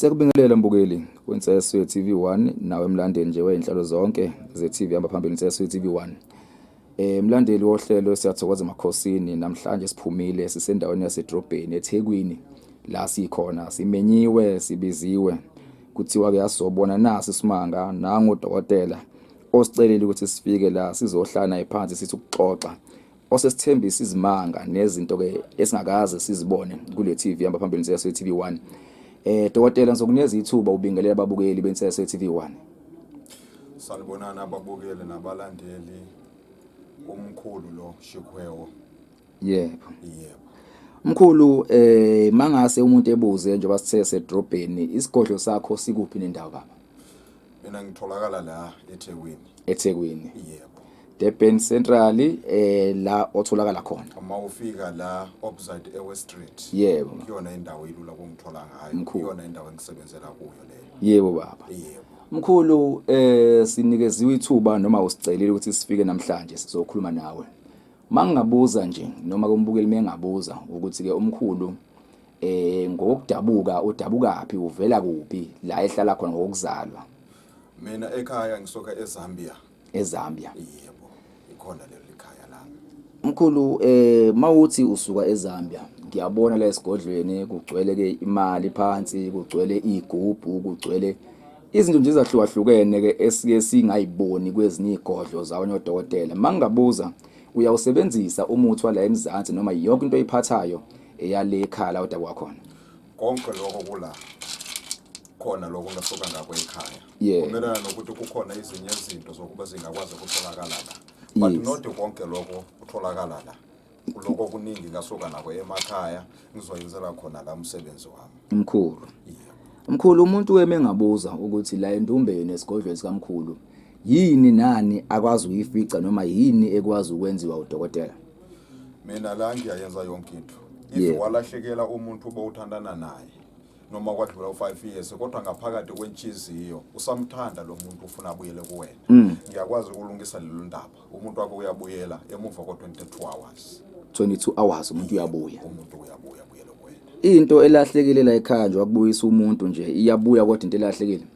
Siyakubingelela mbukeli weNseswe TV1 nawe mlandeli nje wezinhlelo zonke ze-TV hamba phambili Nseswe TV1. Mlandeli wohlelo, siyathokoza emakhosini. Namhlanje siphumile, sisendaweni yasedrobheni eThekwini la sikhona, simenyiwe, sibiziwe, kuthiwa ke asobona nasi isimanga nangu udokotela osicelile ukuthi sifike la sizohlala naye phansi sithi ukuxoxa, osesithembisa izimanga nezinto ke esingakaze sizibone kule TV hamba phambili Nseswe TV1. Dokotela, ngizokunikeza ithuba ubingelela ababukeli beNseswe TV1. Sanibonani ababukeli nabalandeli, umkhulu lo Shikhwewo. Yebo. Yebo. Mkhulu, mangase umuntu ebuze, njengoba sithe sedrobheni, isigodlo sakho sikuphi nendawo, baba? Mina ngitholakala la eThekwini. eThekwini? Yebo. Durban Central, la otholakala khona? Uma ufika la opposite eWest Street. Kuyona indawo ilula kungithola ngayo. Mkhulu. Kuyona indawo engisebenzela kuyo leyo. Yebo baba. Yebo. Mkhulu, sinikeziwe ithuba noma usicelile ukuthi sifike namhlanje sizokhuluma nawe. Mangingabuza nje noma kumbukeli mengabuza ukuthi ke umkhulu ngokudabuka udabukaphi, uvela kuphi la ehlala khona ngokuzalwa? Mina ekhaya ngisuka eZambia. EZambia? Yebo. Ikhona lelo ikhaya lami. Mkhulu, mawuthi usuka eZambia, ngiyabona la esigodlweni kugcwele ke imali phansi, kugcwele igubhu, kugcwele izinto nje ezahlukahlukene ke esike singayiboni kwezinye igodlo zawonye odokotela. Mangingabuza, uyawusebenzisa umuthi wala eMzansi noma yonke into oyiphathayo eyale ekhaya la odabuka khona? Konke lokho kula khona, lokho ngasuka ngakho ekhaya. Kumelana nokuthi kukhona ezinye izinto zokuba zingakwazi ukutholakala la. But not konke lokho kutholakala la. Lokho kuningi ngasuka nako emakhaya, ngizoyenzela khona la umsebenzi wami. Mkhulu. Yebo. Mkhulu, umuntu weme engabuza ukuthi la endumbeni esigodlweni sikamkhulu yini nani akwazi ukuyifica noma yini ekwazi ukwenziwa udokotela? Mina la ngiyayenza yonke into. If walahlekela umuntu obowuthandana naye noma kwadlula u-5 years, kodwa ngaphakathi kwenhliziyo usamthanda lo muntu, ufuna abuyele kuwena, ngiyakwazi ukulungisa lelo ndaba, umuntu wakho uyabuyela emuva ko-22 hours. 22 hours umuntu uyabuya? Umuntu uyabuya, abuyele kuwena. Into elahlekile la ekhaya nje, wakubuyisa umuntu nje, iyabuya kodwa into elahlekile?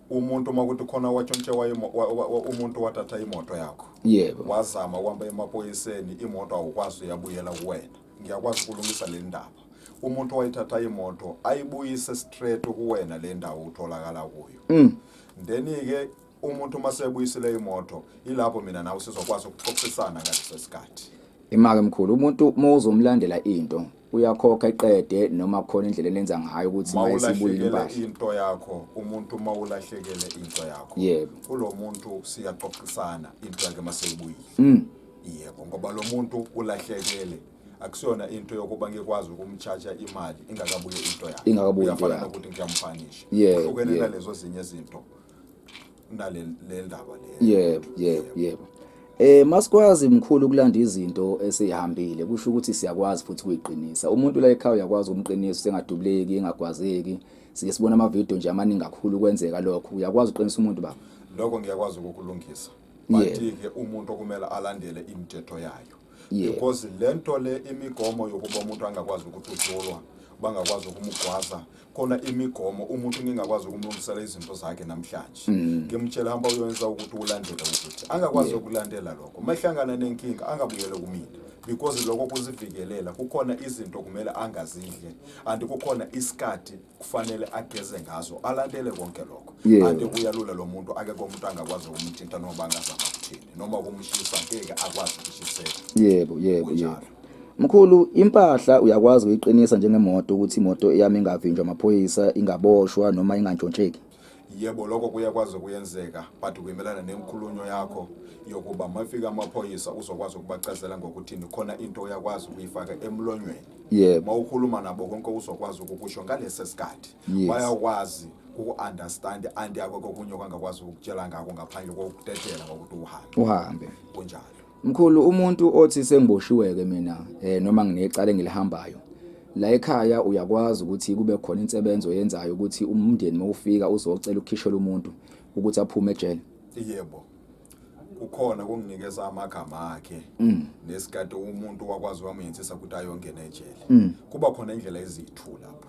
Umuntu uma kuthi khona watshontshe umuntu wathatha imoto yakho, wazama uhamba emaphoyiseni, imoto awukwazi uyabuyela kuwena, ngiyakwazi ukulungisa le ndaba, umuntu wayithatha imoto ayibuyise straight kuwena le ndawo utholakala kuyo. Then-ke umuntu uma sebuyisile imoto, ilapho mina nawe sizokwazi ukuxoxisana ngaleso sikhathi. Imake mkhulu, umuntu uma uzomlandela into uyakhokha iqede noma khona indlela enenza ngayo ukuthi mayisibuyile Mawulahlekele impahla? into yakho, umuntu mawulahlekele into yakho, kulo muntu siyaxoxisana into yakhe maseyibuyile. Yebo, ngoba lo muntu ulahlekele, akusiyona into yokuba ngikwazi ukumtshaja imali ingakabuye into yakhe. Ingakabuyi into Kuyafana yakhe. nokuthi ngiyamfanisha. Kuhlukene nalezo zinye izinto nale le ndaba le. Yebo. Masikwazi mkhulu ukulanda izinto esihambile, kusho ukuthi siyakwazi futhi kuyiqinisa. Umuntu la ekhaya uyakwazi ukumqinisa sengadubuleki, engagwazeki. Sike sibona ama video nje amaningi kakhulu kwenzeka lokho. Uyakwazi uqinisa umuntu, baba? Lokho ngiyakwazi ukukulungisa. But ke umuntu okumele alandele imithetho yayo. Because lento le imigomo yokuba umuntu angakwazi ukudutshulwa, bangakwazi ukumgwaza, khona imigomo umuntu ngingakwazi ukumlungisela izinto zakhe namhlanje. Ngimtshela hamba uyoyenza ukuthi ulandele ukuthi angakwazi ukulandela lokho. Mahlangana nenkinga angabuyele kumina. Because lokho kuzivikelela, kukhona izinto kumele angazidle and kukhona isikhathi kufanele ageze ngazo, alandele konke lokho. And uyalula lo muntu, akekho umuntu angakwazi ukumthinta noma bangazama ukuthini noma ukumshisa, ngeke akwazi ukushiseka. Yebo yebo Kunjalo. Yebo. Mkhulu, impahla uyakwazi ukuyiqinisa njengemoto ukuthi imoto yami ingavinjwa amaphoyisa, ingaboshwa noma ingantshontsheki? Yebo, lokho kuyakwazi ukuyenzeka, but kuyimelana nenkhulunyo yakho yokuba mafika amaphoyisa uzokwazi ukubachazela ngokuthini, khona into uyakwazi ukuyifaka emlonyweni. Mawukhuluma nabo konke uzokwazi ukukusho ngalesi sikhathi. Bayakwazi uku-understand and akekho okunye okangakwazi ukukutshela ngako ngaphandle kokudedela ngokuthi uhambe. Uhambe. Kunjalo. Mkhulu, umuntu othi sengiboshiwe ke mina noma nginecala engilihambayo la ekhaya, uyakwazi ukuthi kube khona insebenzo yenzayo ukuthi umndeni mawufika uzocela ukukhishela umuntu ukuthi aphume ejele? Yebo. Kukhona kunginikeza amagama akhe nesikhathi umuntu wakwazi wamyenzisa ukuthi ayongena ejele. Kuba khona indlela ezithu lapho.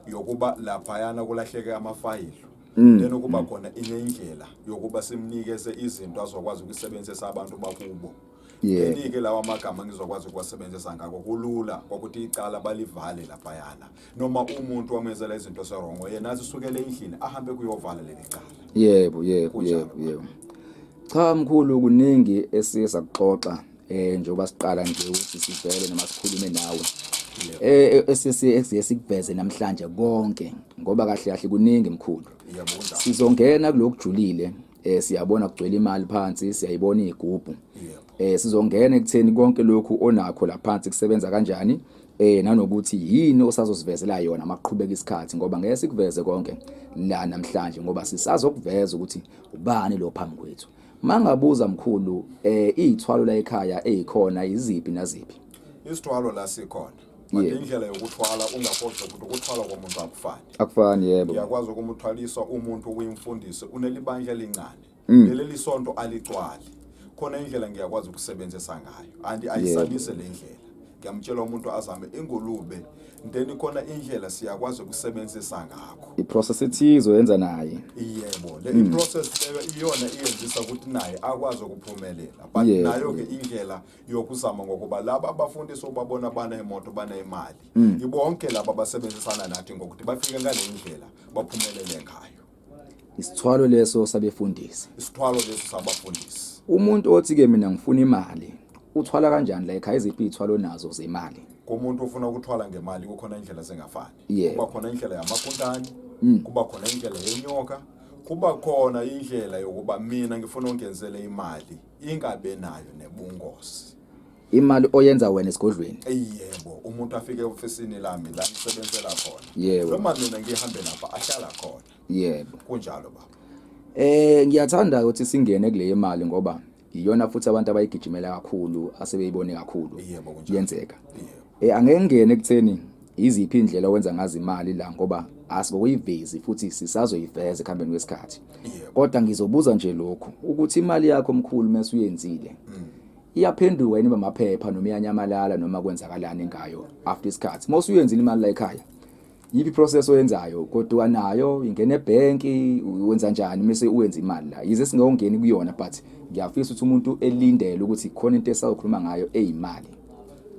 yokuba laphayana kulahleke amafayilo. Then kuba khona inye indlela yokuba simnikeze izinto azokwazi ukusebenzisa abantu bakubo. Enike lawa magama ngizokwazi ukuwasebenzisa ngako kulula kwakuthi icala balivale laphayana, noma umuntu wamenzela izinto serongo yena azisukele endlini ahambe kuyovala leli cala. Yebo, yebo. Kunjalo. Yebo. Cha mkhulu, kuningi esiye sakuxoxa njengoba siqala nje ukuthi sivele noma sikhulume nawe. Esisi esiye sikuveze namhlanje konke, ngoba kahle kahle kuningi mkhulu. Yebo, kunjalo. Sizongena kulokujulile, siyabona kugcwele imali phansi, siyayibona izigubhu. Sizongena ekutheni konke lokhu onakho laphansi kusebenza kanjani, nanokuthi yini osazosivezela yona maqhubeka isikhathi, ngoba ngeke sikuveze konke la namhlanje, ngoba sisazokuveza ukuthi ubani lo phambi kwethu. Mangabuza mkhulu, izithwalo la ekhaya ezikhona iziphi naziphi? Isithwalo la sikhona, but indlela yokuthwala, ungakhohlwa ukuthi ukuthwala komuntu akufani. Akufani, yebo. Ngiyakwazi ukumthwalisa umuntu uyimfundisi, unelibandla elincane, leli lisonto aligcwali khona, indlela ngiyakwazi ukusebenzisa ngayo and ayisabise le ndlela. Ngiyamtshela umuntu azame ingulube, then khona indlela siyakwazi ukusebenzisa ngakho. I-process ethize oyenza naye. Yebo, le i-process leyo iyona iyenzisa ukuthi naye akwazi ukuphumelela, but nayo ke indlela yokuzama, ngokuba laba abafundisi ubabona banemoto, banemali, ibonke laba abasebenzisana nathi ngokuthi bafike ngale ndlela baphumelele ngayo. Isithwalo leso sabefundisi. Isithwalo leso sabafundisi. Umuntu othi ke mina ngifuna imali, uthwala kanjani la ekhaya? Iziphi izithwalo nazo zemali? Kumuntu ofuna ukuthwala ngemali, kukhona indlela zingafani. Kuba khona indlela yamakuntani, kuba khona indlela yenyoka, kuba khona indlela yokuba mina ngifuna ungenzele imali ingabe nayo nebungozi. Imali oyenza wena esigodlweni? Yebo, umuntu afike eofisini lami la ngisebenzela khona, noma mina ngihambe lapha ahlala khona. Kunjalo baba. Ngiyathanda ukuthi singene kule imali, ngoba iyona futhi abantu abayigijimela kakhulu, asebeyibone kakhulu. Yebo, kunjalo. Yenzeka. Angeke ngene ekutheni iziphi indlela owenza ngazo imali la, ngoba asikuyivezi futhi sisazoyiveza ekuhambeni kwesikhathi. Kodwa ngizobuza nje lokhu, ukuthi imali yakho mkhulu mase uyenzile, iyaphenduka yini bamaphepha noma iyanyamalala, noma kwenzakalani ngayo after isikhathi? Mase uyenzile imali la ekhaya, yiphi process oyenzayo kodwa nayo ingena ebhenki, wenza njani mase uwenza imali la? Yize singawungeni kuyona, but ngiyafisa ukuthi umuntu elindele ukuthi khona into esazokhuluma ngayo eyimali.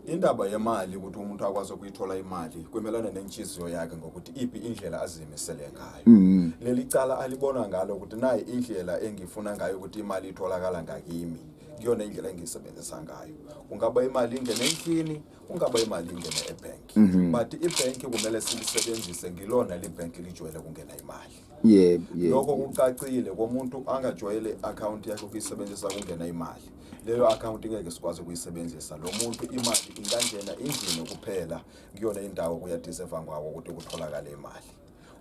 Indaba yemali, ukuthi umuntu akwazi ukuyithola imali, kumelana nenhliziyo yakhe ngokuthi iphi indlela azimisele ngayo. Leli cala alibona ngalo ukuthi nayi indlela engifuna ngayo ukuthi imali itholakala ngakimi, kuyona indlela engiyisebenzisa ngayo. Kungaba imali ingene endlini, kungaba imali ingene ebhenki, but ibhenki kumele silisebenzise ngilona libhenki lijwayele kungena imali. yebo yebo Lokho kucacile komuntu angajwayele i-akhawunti yakhe ukuyisebenzisa kungena imali, leyo akhawunti ngeke sikwazi ukuyisebenzisa lo muntu. Imali ingangena endlini kuphela, kuyona indawo kuyadeserva ngawo ukuthi kutholakale imali.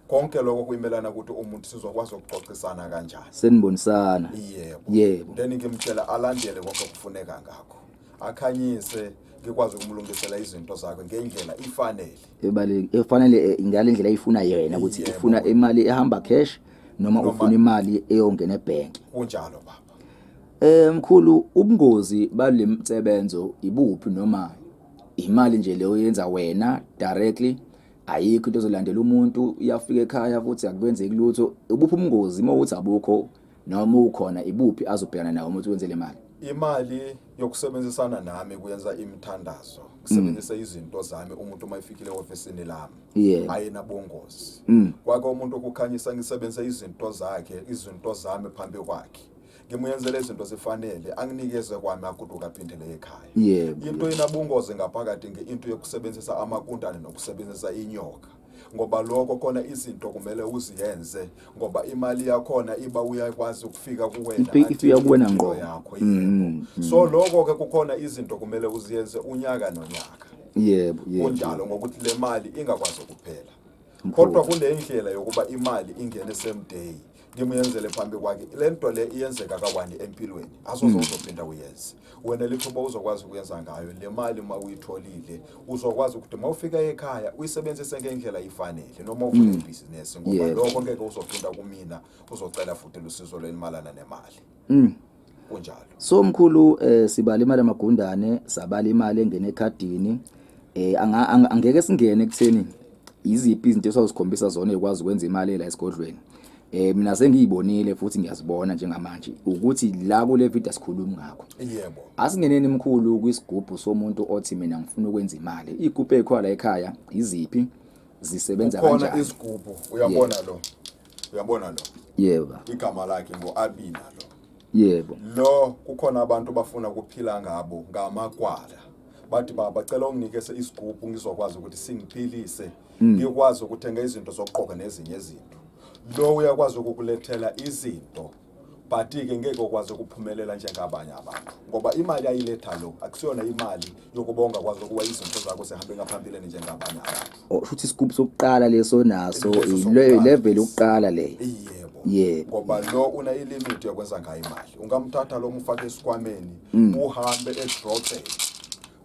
Konke lokho kuyimelana ukuthi umuntu sizokwazi ukuxoxisana kanjani. Senibonisana. Yebo. Then ngimtshela alandele konke okufuneka ngakho, akhanyise, ngikwazi ukumlungisela izinto zakhe ngendlela ifanele. Ebale efanele, ngale ndlela ayifuna yena ukuthi ufuna imali ehamba cash noma ufuna imali eyongena ebhenki. Kunjalo baba. Mkhulu, ubungozi bale msebenzo ibuphi, noma imali nje leyo yenza wena directly, ayikho into ezolandela umuntu, iyafika ekhaya futhi akwenzeki lutho? Ubuphi ubungozi, uma uthi abukho noma ukhona, ibuphi azobhekana nawo umuntu wenze le mali? Imali yokusebenzisana nami kuyenza imithandazo, kusebenzisa izinto zami, umuntu uma efikile ehofisini lami, ayinabungozi. Kwake umuntu ukukhanyisa, ngisebenzise izinto zakhe, izinto zami phambi kwakhe, ngimuyenzele izinto zifanele, anginikeze kwami, agoduka aphindele ekhaya. Into inabungozi ngaphakathi nge-into yokusebenzisa amakuntane nokusebenzisa inyoka, ngoba lokho khona izinto kumele uziyenze, ngoba imali yakhona iba uyakwazi ukufika kuwena, Ifika kuwena impilo ngqo. yakho, yebo. So lokho ke kukhona izinto kumele uziyenze unyaka nonyaka. yebo yebo Kunjalo, ngokuthi le mali ingakwazi ukuphela. Kodwa kule ndlela yokuba imali ingene same day, ngimuyenzele phambi kwakhe, le nto le iyenzeka kawani empilweni, asoze uzophinda uyenze wena. Lithuba uzokwazi ukuyenza ngayo le mali uma uyitholile, uzokwazi ukuthi uma ufika ekhaya uyisebenzise ngendlela ifanele, noma uvule ibhizinesi, ngoba lokho ngeke uzophinda kumina uzocela futhi lusizo lwelimalana nemali. Kunjalo. So mkhulu, sibala imali amagundane, sabala imali engena ekhadini, angeke singene ekutheni Iziphi izinto esawuzikhombisa zona ezikwazi ukwenza imali la esigodlweni? Mina sengiyibonile futhi ngiyazibona njengamanje ukuthi la kule video asikhulumi ngakho. Yebo. Asingeneni mkhulu kwisigubhu somuntu othi mina ngifuna ukwenza imali. Igubhu ekhona la ekhaya iziphi zisebenza Kukhona kanjani? isigubhu, uyabona lo. Uyabona lo. Yebo. Igama lakhe ngo-Abina lo. Yebo. Lo kukhona abantu bafuna ukuphila ngabo ngamagwala. Bathi baba cela unginikeze isigubhu ngizokwazi ukuthi singiphilise. Ngikwazi ukuthenga izinto zokugqoka nezinye izinto. Lo uyakwazi ukukulethela izinto. But ke ngeke ukwazi ukuphumelela njengabanye abantu ngoba imali ayiletha lo akusiyona imali yokubonga kwazi ukuba izinto zakho zihambe ngaphambilini njengabanye abantu. Oh, shuthi isigubhu sokuqala leso naso Leso ile sokuqala. level yokuqala le. Yebo. Yebo. Ngoba lo una ilimit yokwenza ngayo imali. Ungamthatha lo umfake esikhwameni uhambe edrobheni.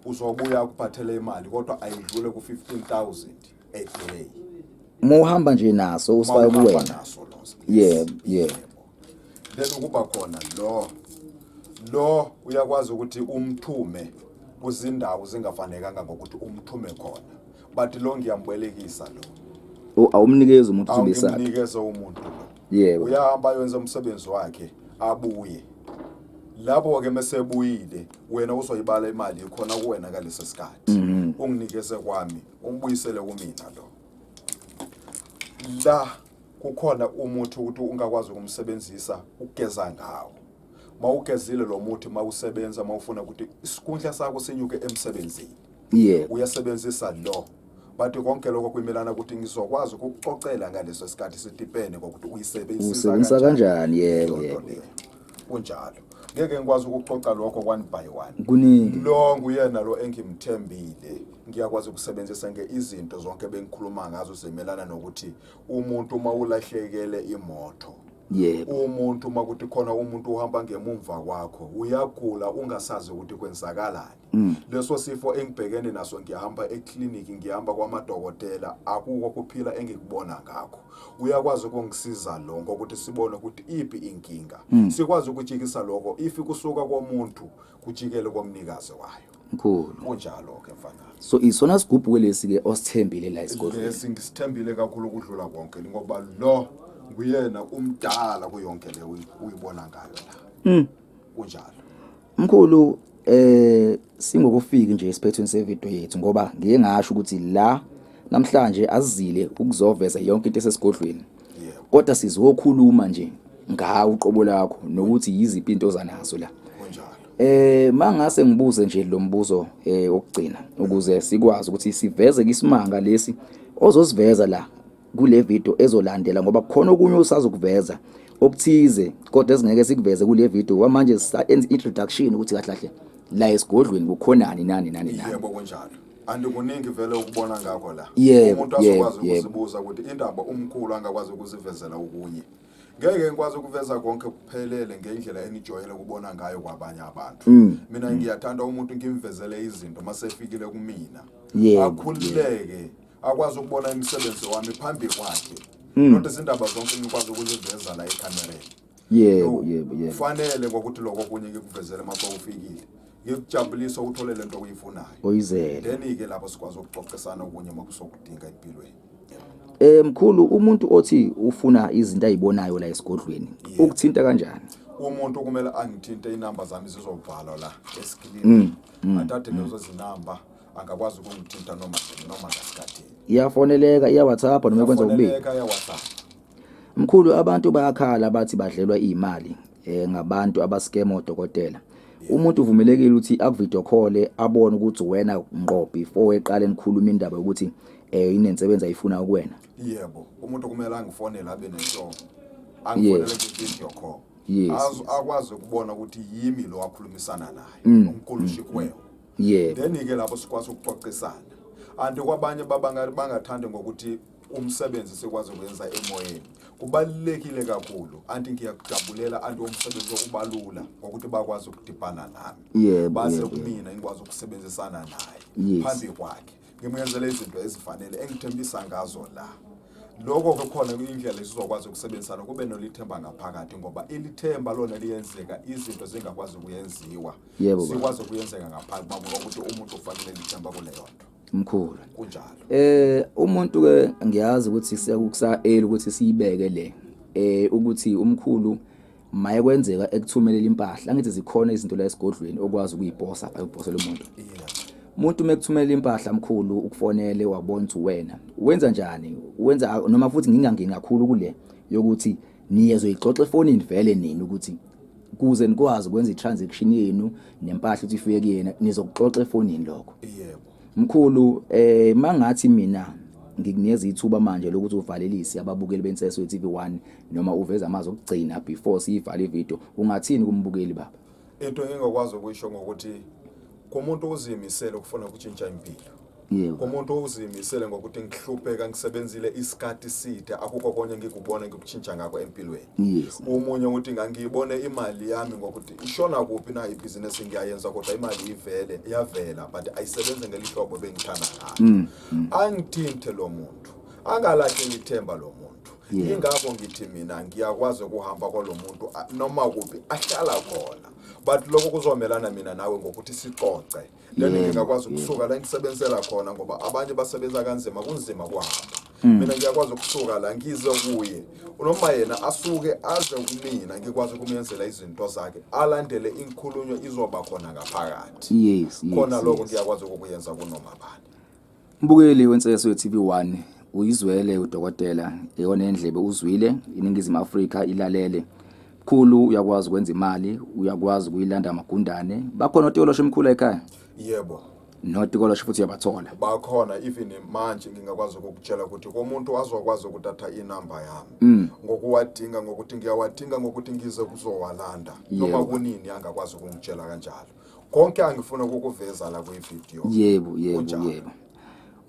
Uzobuya akuphathele imali kodwa ayidlule ku 15,000 a day. Uma uhamba nje naso usifake Uma uhamba kuwena. naso lo. Yebo, yebo. Then kuba khona lo lo uyakwazi ukuthi umthume kuzindawo zingafanekanga ngokuthi umthume khona. But lo ngiyambwelekisa lo. Oh, awumnikezi umuntu uthumbe isakhe. Awumnikeze umuntu lo. Yebo. Uyahamba ayenza umsebenzi wakhe abuye. Lapho ke mesebuyile wena uzoyibala imali ikhona kuwena ngaleso sikhathi. Unginikeze kwami, umbuyisele kumina lo. La kukhona umuthi ukuthi ungakwazi ukumsebenzisa ukugeza ngawo. Mawugezile lo muthi mawusebenza mawufuna ukuthi isikhundla sakho sinyuke emsebenzini. Yebo. Uyasebenzisa lo. Bathi konke lokho kuyimelana ukuthi ngizokwazi ukukuxoxela ngaleso sikhathi sidipene ngokuthi uyisebenzisa Usebenzisa kanjani? Yebo, Leyo yebo. nto leyo. Kunjalo. Ngeke ngikwazi ukuxoxa lokho one by one. Kuningi. Lo nguyena lo engimthembile. Ngiyakwazi ukusebenzisa nge izinto zonke bengikhuluma ngazo zimelana nokuthi umuntu uma ulahlekele imoto. Yebo. Umuntu uma kuthi khona umuntu uhamba ngemumva kwakho uyagula ungasazi ukuthi kwenzakalani. Leso sifo engibhekene naso ngiyahamba ekliniki ngihamba kwamadokotela akukho kuphila engikubona ngakho. Uyakwazi ukungisiza lo ngokuthi sibone ukuthi iphi inkinga. Sikwazi ukujikisa lokho if kusuka komuntu kujikele komnikazi wayo. Mkhulu. Kunjalo ke mfana. So isona sigubhu kwelesi ke osithembile la esigodlweni. Lesi ngisithembile kakhulu ukudlula konke ngoba lo nguyena umdala kuyonke le uyibona ngayo la. Kunjalo. Mkhulu singokufika nje esiphethweni sevideo yethu ngoba ngiye ngasho ukuthi la namhlanje azile ukuzoveza yonke into esesigodlweni. Yebo. Kodwa sizokhuluma nje ngawo uqobo lakho nokuthi yiziphi into ozanazo la. Kunjalo. Mangase ngibuze nje lo mbuzo okugcina ukuze sikwazi ukuthi siveze isimanga lesi ozosiveza la kule video ezolandela ngoba kukhona okunye osazokuveza okuthize kodwa esingeke sikuveze kule video kwamanje sa introduction ukuthi kahle kahle la esigodlweni kukhonani nani nani nani. Yebo kunjalo. Andikuningi vele ukubona ngakho la. Yebo, Umuntu azokwazi yebo, yebo. ukuzibuza ukuthi indaba umkhulu angakwazi ukuzivezela okunye. Ngeke ngikwazi ukuveza konke kuphelele ngendlela enijwayele ukubona ngayo kwabanye abantu. Mina ngiyathanda umuntu ngimvezele izinto masefikile kumina. Yebo, Akhululeke, akwazi ukubona imisebenzi wami phambi kwakhe. Not izindaba zonke ngikwazi ukuziveza la ekamereni. Yebo, yebo, yebo. Kufanele ngokuthi lokho kunye ngikuvezele mase ufikile. Ngikujabulisa uthole lento oyifunayo. Oyizele. Then ke lapho sikwazi ukuxoxisana okunye makusokudinga empilweni. Mkhulu umuntu othi ufuna izinto ayibonayo la esigodlweni ukuthinta kanjani? Umuntu kumele angithinte, inamba zami zizobhalwa la eskrini. Athathe lezo zinamba angakwazi ukungithinta noma noma ngasikhathini. Iyafoneleka, iya WhatsApp noma kwenza kubili. Iyafoneleka ya WhatsApp. Mkhulu abantu bayakhala bathi badlelwa imali ngabantu abascam odokotela. Umuntu uvumelekile ukuthi akuvideo call abone ukuthi wena ngqo before eqale nikhuluma indaba yokuthi inensebenzi ayifuna kuwena. Yebo, umuntu kumele angifonele abe neshow. Angifonele ku video call. Akwazi ukubona ukuthi yimi lo akhulumisana naye, umkhulu Shikwewo. Then ke lapho sikwazi ukuxoxisana. Anti kwabanye babangathandi ngokuthi umsebenzi sikwazi ukwenza emoyeni. Kubalulekile kakhulu. Anti ngiyakujabulela anti umsebenzi okubalula ngokuthi bakwazi ukudibana nami. Base kumina ngikwazi ukusebenzisana naye phambi kwakhe. Ngimenzele izinto ezifanele engithembisa ngazo la. Lokho ke khona indlela esizokwazi ukusebenzisana kube nolithemba ngaphakathi ngoba ilithemba lona liyenzeka izinto zingakwazi ukuyenziwa. Yebo, baba. Sikwazi ukuyenzeka ngaphambi ngokuthi umuntu ufanele lithemba kuleyo nto. Mkhulu. Kunjalo. Umuntu ke ngiyazi ukuthi sekusa early ukuthi siyibeke le. Ukuthi umkhulu maye kwenzeka ekuthumelela impahla, angithi zikhona izinto la esigodlweni okwazi ukuyiposa ayoposela umuntu. Umuntu mekuthumelela impahla mkhulu ukufonele wabona ukuthi wena wenza njani, wenza noma futhi ngingangeni kakhulu kule yokuthi niyezoyixoxa efonini vele nini ukuthi kuze nikwazi ukwenza i-transaction yenu nempahla ukuthi ifike kuyena, nizokuxoxa efonini lokho. Yebo. Mkhulu, mangathi mina ngikunikeza ithuba manje lokuthi uvalelise ababukeli beNseso TV1 noma uveze amazwi okugcina before siyivale ivideo, ungathini kumbukeli baba? Into engingakwazi ukuyisho ngokuthi kumuntu uzimisele ukufuna ukutshintsha impilo. Kumuntu uzimisele ngokuthi ngihlupheka ngisebenzile isikhathi eside, akukho konye ngikubona ngikutshintsha ngakho empilweni. Omunye uthi ngangiyibone imali yami ngokuthi ishona kuphi na ibhizinisi ngiyayenza kodwa imali ivele iyavela but ayisebenzi ngelihlobo bengithanda ngalo. Angithinte lo muntu, angalahleli ithemba lo muntu. Ingakho ngithi mina ngiyakwazi ukuhamba kwalo muntu noma kuphi ahlala khona, but lokho kuzomelana mina nawe ngokuthi sixoxe. Then ngingakwazi ukusuka la ngisebenzela khona ngoba abanye basebenza kanzima, kunzima kuhamba. Mina ngiyakwazi ukusuka la ngize kuye, noma yena asuke aze kumina, ngikwazi ukumyenzela izinto zakhe, alandele inkhulunywa izoba khona ngaphakathi. Khona lokho ngiyakwazi ukukuyenza kunoma bani. Mbukeli weNseso TV1, uyizwele udokotela eyona endlebe, uzwile iNingizimu Afrika ilalele. Mkhulu uyakwazi ukwenza imali, uyakwazi ukuyilanda amagundane. Bakhona otikoloshe mkhulu ekhaya? Yebo. Notikoloshe futhi uyabathola? Bakhona, even manje ngingakwazi ukukutshela ukuthi komuntu azokwazi ukuthatha inamba yami ngokuwadinga, ngokuthi ngiyawadinga, ngokuthi ngize kuzowalanda noma kunini, angakwazi ukungitshela kanjalo. Konke angifuna ukukuveza la kwivideo. Yebo, yebo, yebo.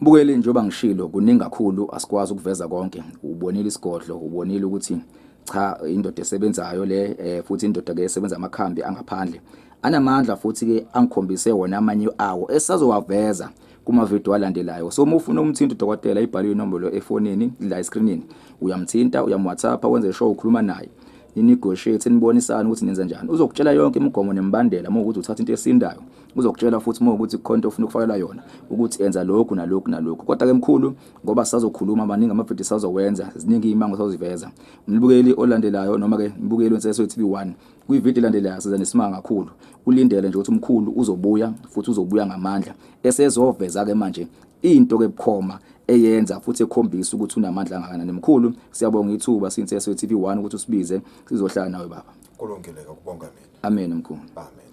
Mbukeli, njengoba ngishilo kuningi kakhulu, asikwazi ukuveza konke. Ubonile isigodlo, ubonile ukuthi cha, indoda esebenzayo le, futhi indoda ke esebenza amakhambi angaphandle anamandla, futhi ke angikhombise wona amanye awo esazowaveza kuma video alandelayo. So uma ufuna umthinta udokotela, ibhaliwe inombolo efonini la escreenini, uyamthinta, uyamWhatsApp, wenze sure ukhuluma naye, ni-negotiate, nibonisane ukuthi nenza njani. Uzokutshela yonke imigomo nemibandela uma ukuthi uthatha into esindayo, uzokutshela futhi uma ukuthi kukhona into ofuna ukufakela yona ukuthi enza lokhu nalokhu nalokhu. Kodwa ke mkhulu, ngoba sisazokhuluma maningi amavidiyo sisazowenza, ziningi izimango saziveza. Umbukeli olandelayo noma ke umbukeli weNseso TV1, kwividiyo elandelayo siza nesimanga kakhulu. Ulindele nje ukuthi umkhulu uzobuya, futhi uzobuya ngamandla, esezoveza ke manje into ke bukhoma eyenza futhi ekhombisa ukuthi unamandla angakanani. Mkhulu, siyabonga ithuba siyiNseso TV1 ukuthi usibize sizohlala nawe baba. Kulungile, kubonga mina. Amen mkhulu. Amen.